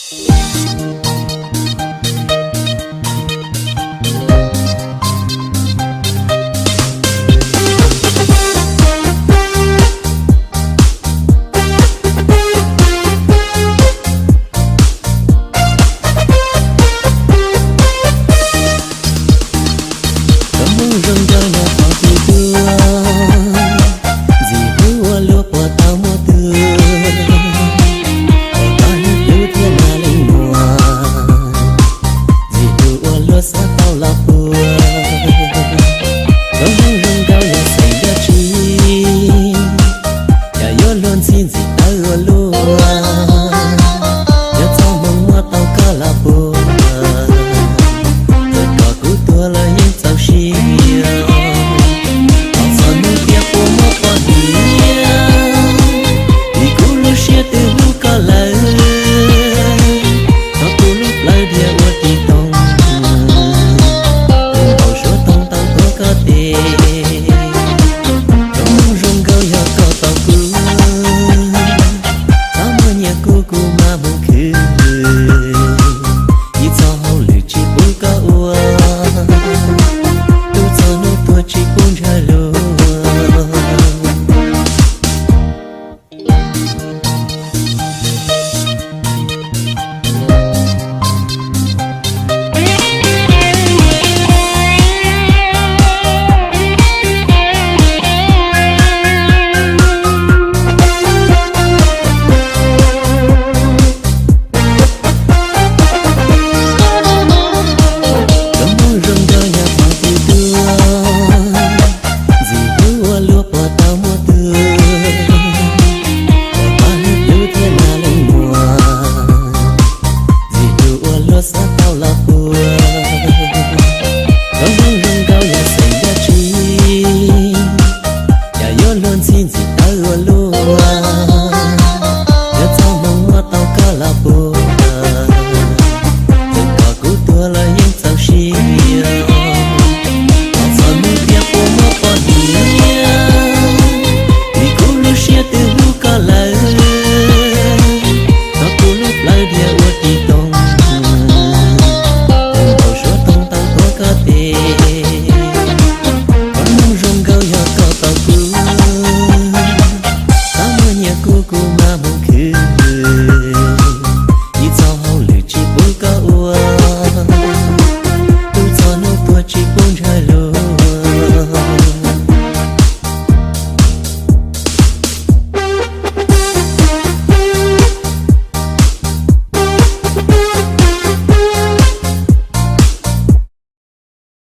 Koj Hmoob zoo nkauj yog qhov twg tuaj, ntxim hlub ua luaj puas tau muaj twg, es koj hlub hlub thiab nas li muag, ntxim hlub ua luaj xav tau los puag. Koj Hmoob zoo nkauj yog xeem dab tsi, cas yuav luag ntxhi ntxim tawv ua luaj, yuav txoj hmoo muab tau koj los puag, txawm kom kuv tuag los yeej txaus siab. Thov txhob hnov tias puas muaj poj niam, vim kuv lub siab twb hlub koj lawm, thov kuv lub plawv dhia ua ris toog, tus npau suav toog tau tuav koj tes. Koj Hmoob zoo nkauj yog koj tau kuv, txhob muaj nyias kuv kuv mam mus